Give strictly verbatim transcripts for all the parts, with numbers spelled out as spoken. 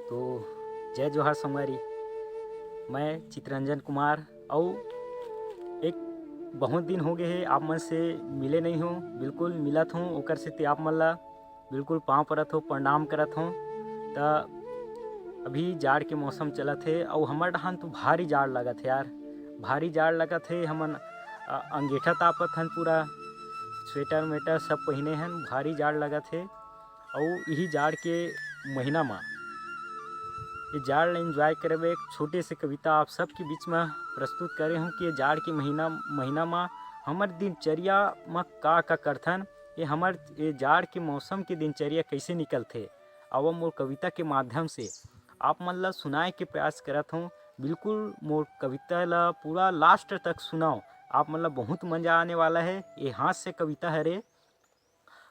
तो जय जोहार संगवारी, मैं चितरंजन कुमार, अउ एक बहुत दिन हो गए हे आप मन से मिले नहीं हो। बिल्कुल मिलत हूँ, ओकर सेती आप मन ला बिल्कुल पाँव परत हो, प्रणाम करत हो। त अभी जाड़ के मौसम चलत हे, अउ हमर डहान तो भारी जाड़ लगत हे यार, भारी जाड़ लगत हे। हमन अ, अंगेठा तापत हन, पूरा स्वेटर मेटर सब पहिने हन, भारी जाड़ लगत हे। अउ इही जाड़ के महीना मा, ये जाड़ ला enjoy करे बर एक छोटे से कविता आप सबके बीच में प्रस्तुत करे हूँ कि ये जाड़ के महीना, महीना मा हमर दिनचर्या मा का का करथन, ये हमर ये जाड़ के मौसम के दिनचर्या कैसे निकलथे। अब मोर कविता के माध्यम से आप मन ला सुनाए के प्रयास करत हूँ। बिल्कुल मोर कविता ला पूरा last तक सुनाओ, आप मन ला बहुत मजा आने वाला है। ये हास्य कविता हरे।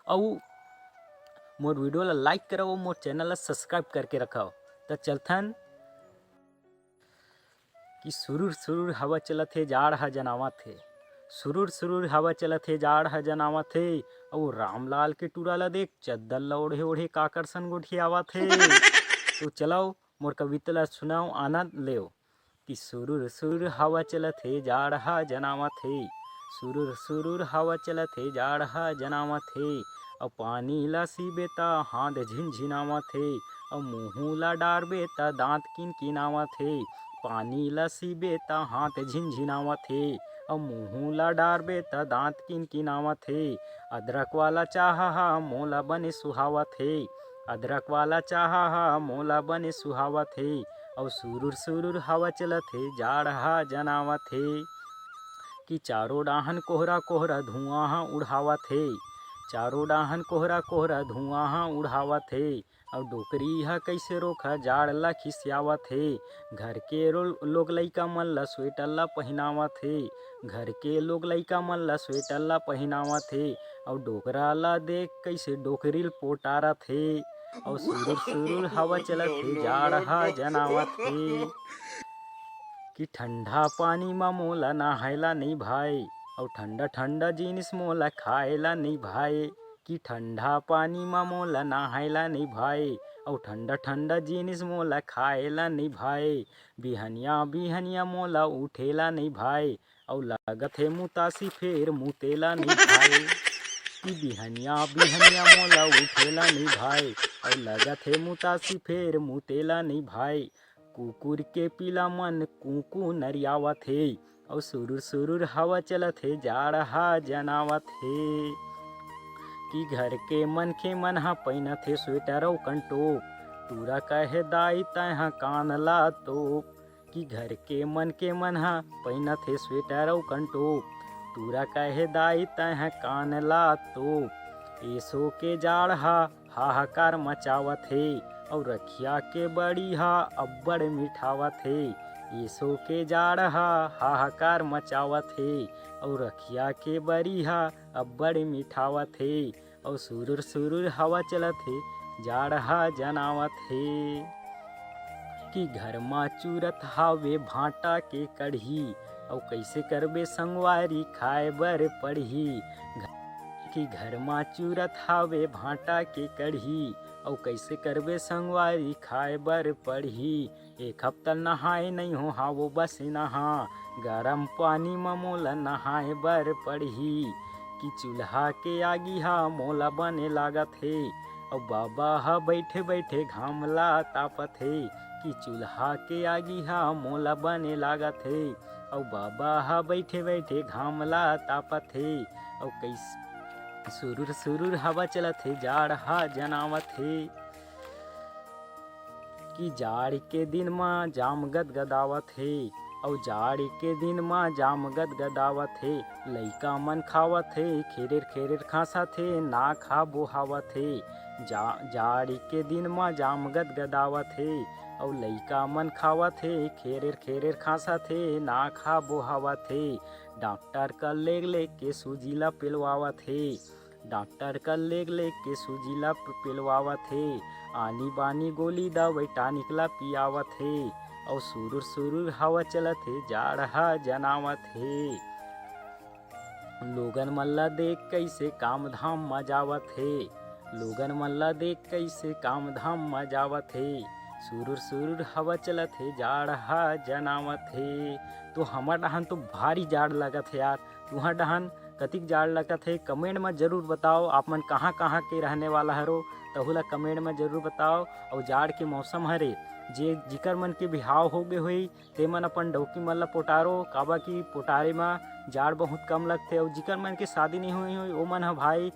अउ मोर video ला like करव, मोर channel ला subscribe करके रखव। त चलथन कि सुरुर सुरुर हवा चलत हे, जाड़ ह जनावत हे। सुरुर सुरुर हवा चलत हे, जाड़ ह जनावत हे। अउ रामलाल के टूरा ला देख, चद्दर ला ओढ़े ओढ़े काकर सन गोठियावत हे। तो चलव, मोर कविता ला सुनव, आनंद लेव। कि सुरुर सुरुर हवा चलत हे, जाड़ ह जनावत हे। सुरुर सुरुर हवा चलत हे, जाड़ ह जनावत हे। अउ पानी ला सीबे त हाथ झिनझिनावत हे। अउ मुहूं ला डारबे त दांत किनकिनावत हे। पानी ला सीबे त हाथ झिनझिनावत हे। अउ मुहूं ला डारबे त दांत किनकिनावत हे। अदरक वाला चाह ह मोला बने सुहावत हे। अदरक वाला चाह ह मोला बने सुहावत हे। अउ सुरुर सुरुर हवा चलत हे, जाड़ ह जनावत हे। कि चारों डाहन कोहरा कोहरा धुआं ह उड़ावत हे। चारों डाहन कोहरा कोहरा धुआं ह उड़ावत हे। अउ डोकरी ह कइसे रोकहा जाड़ ला खिसियावत हे। घर के रो-, लोग लइका मन ला स्वेटर ला पहिनावत हे। घर के लोग लइका मन ला स्वेटर ला पहिनावत हे। अउ डोकरा ला देख कइसे डोकरी ल पोटारत हे। अउ सुरुर सुरुर हवा चलत हे, जाड़ ह जनावत हे। कि ठंडा पानी म मोला नहाए ला नइ भाए। अउ ठंडा ठंडा जिनिस मोला खाए ला नइ भाए। कि ठंडा पानी म मोला नहाए ला नइ भाए। अउ ठंडा ठंडा जिनिस मोला खाए ला नइ भाए। बिहनिया बिहनिया मोला उठे ला नइ भाए। अउ लगत हे मुतासी फेर मुते ला नइ भाए। कि बिहनिया बिहनिया मोला उठे ला नइ भाए। अउ लगत हे मुतासी फेर मुते ला नइ भाए। कुकुर के पीला मन कूकू नरियावत हे। अउ सुरुर सुरुर हवा चलत हे, जाड़ ह जनावत हे। कि घर के मनखे मन ह पहिनत हे स्वेटर अउ कंटोप। टूरा कहे, दाई तैं ह कान ला तोप। कि घर के मनखे मन ह पहिनत हे स्वेटर अउ कंटोप। टूरा कहे, दाई तैं ह कान ला तोप। एसो के जाड़ ह हाहाकार मचावत हे। अउ रखिया के बड़ी ह अब्बड़ मिठावत हे। एसो के जाड़ ह हाहाकार मचावत हे। अउ रखिया के बरी ह अब्बड़ मिठावत हे। अउ सुरुर सुरुर हवा चलत हे, जाड़ ह जनावत हे। कि घर म चूरत हावे भांटा के कढ़ी। अउ कइसे करबे संगवारी, खाए बर पड़ही। घ-, कि घर म चूरत हावे भांटा के कढ़ी। अउ कइसे करबे संगवारी, खाए बर पड़ही। एक हफ्ता नहाए नइ हो, हावो बस नहा। गरम पानी म मोला नहाए बर पड़ही। कि चूल्हा के आगी ह मोला बने लागत हे। अउ बाबा ह बइठे बइठे घाम ला तापत हे। कि चूल्हा के आगी ह मोला बने लागत हे। अउ बाबा ह बइठे बइठे घाम ला तापत हे। अउ कइस-, सुरुर सुरुर हवा चलत हे, जाड़ ह जनावत हे। कि जाड़ के दिन म जाम गदगदावत हे। अउ जाड़ के दिन म जाम गदगदावत हे। लइका मन खावत हे, खेरेर खेरेर खांसत हे, नाक ह बोहावत हे। जा-, जाड़ के दिन म जाम गदगदावत हे। अउ लइका मन खावत हे, खेरेर खेरेर खांसत हे, नाक ह बोहावत हे। डॉक्टर कर लेग लेग के सूजी ला पेलवावत हे। डॉक्टर कर लेग लेग के सूजी ला प-, पेलवावत हे। आनी बानी गोली दवाई टॉनिक ला पियावत हे। अउ सुरुर सुरुर हवा चलत हे, जाड़ ह जनावत हे। लोगन मन ला देख कइसे काम धाम म जावत हे। लोगन मन ला देख कइसे काम धाम म जावत हे। सुरुर सुरुर हवा चलत हे, जाड़ हा जनावत हे। तो हमर डहन तो भारी जाड़ लगत हे यार। तुहर डहन कतिक जाड़ लगत हे, comment म जरूर बताओ। आप मन कहाँ कहाँ के रहने वाला हरो, तहू ला comment म जरूर बताओ। अउ जाड़ के मौसम हरे, जे जिकर मन के बिहाव हो गे होई, ते मन अपन डौकी मन ला पोटारो, काबर कि पोटारे म जाड़ बहुत कम लगथे। अउ जिकर मन के शादी नहीं हुई होई, ओ मन ह भाई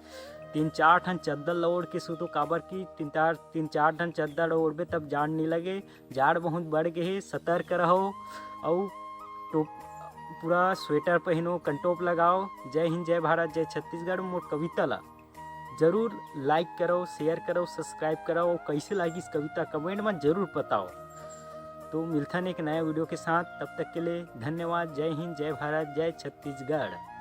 तीन चार ठन चद्दर ल ओढ़ के सुतो, काबर कि तीन चार, तीन चार ठन चद्दर ओढ़बे तब जाड़ नहीं लगे। जाड़ बहुत बढ़ गे हे, सतर्क रहो। अउ टोप, पूरा स्वेटर पहिनो, कंटोप लगाओ। जय हिंद, जय भारत, जय छत्तीसगढ़। मोर कविता ला जरूर like करो, share करो, subscribe करो। अउ कैसे लागिस कविता, comment म जरूर बताओ। तो मिलथन एक नया video के साथ, तब तक के लिए धन्यवाद। जय हिंद, जय भारत, जय छत्तीसगढ़।